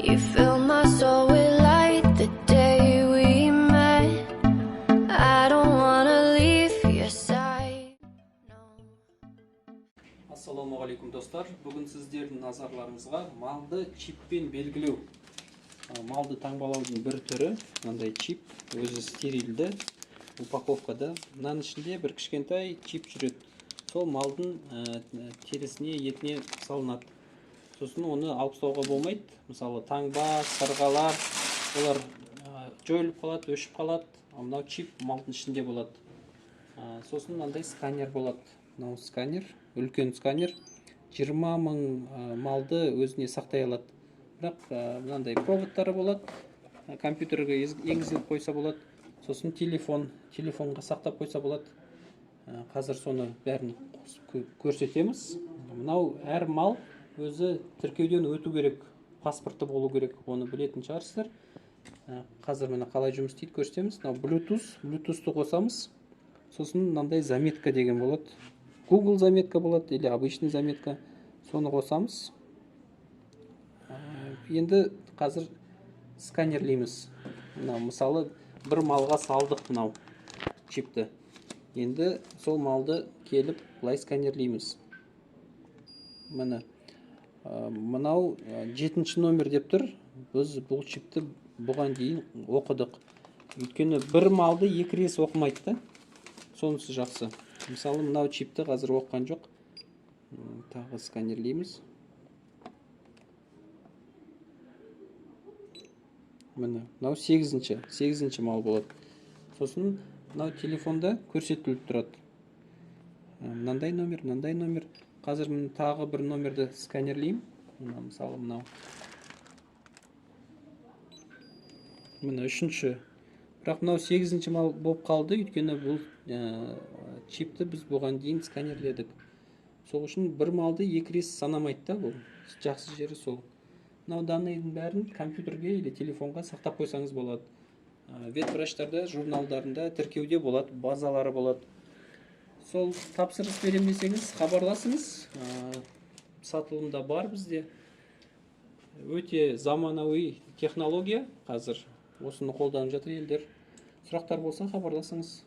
You fill my soul with light the day we met. I don't wanna leave your side. No. Ассалаумағалейкум, достар! Бүгін сіздердің назарларыңызға малды чиппен белгілеу, малды таңбалаудың бір түрі. Мынандай чип, өзі стерильді упаковкада. Мынаның ішінде бір кішкентай чип жүреді. Сол малдың терісіне, етіне салынады. Сосын оны алып тастауға болмайды. Мысалы, таңба, сырғалар, олар жойылып қалады, өшіп қалады. Ал мынау чип малдың ішінде болады. Сосын мынандай сканер болады. Мынау сканер, үлкен сканер, 20 000 малды өзіне сақтай алады. Бірақ мынандай проводтары болады, компьютерге енгізіліп қойса болады. Сосын телефонға сақтап қойса болады. Қазір соны бәрін қосып көрсетеміз. Мынау әр мал өзі тіркеуден өту керек, паспорты болу керек, оны білетін шығарсыздар. Қазір міне қалай жұмыс істейді, көрсетеміз. Мынау Bluetooth, Bluetooth-ты қосамыз. Сосын мынандай заметка деген болады. Google заметка болады или обычный заметка. Соны қосамыз. Енді қазір сканерлейміз. Мынау, мысалы, бір малға салдық мынау чипті. Енді сол малды келіп былай сканерлейміз. Міне, мынау жетінші номер деп тұр. Біз бұл чипті бұған дейін оқыдық. Өйткені бір малды екі рет оқымайды да. Сонысы жақсы. Мысалы, мынау чипті қазір оқыған жоқ. Тағы сканерлейміз. Міне, мынау сегізінші мал болады. Сосын мынау телефонда көрсетіліп тұрады. Мынандай номер, мынандай номер. Қазір мен тағы бір номерді сканерлеймін. Мына, мысалы, мынау. Міне, үшінші. Бірақ мынау сегізінші мал болып қалды, өйткені бұл чипті біз бұған дейін сканерледік. Сол үшін бір малды екі рет санамайды да бұл. Жақсы жері сол. Мынау данныйдың бәрін компьютерге или телефонға сақтап қойсаңыз болады. Ветврачтарда журналдарында тіркеуде болады, базалары болады. Сол тапсырыс беремін десеңіз, хабарласыңыз. Сатылымда бар бізде. Өте заманауи технология қазір. Осыны қолданып жатыр елдер. Сұрақтар болса, хабарласыңыз.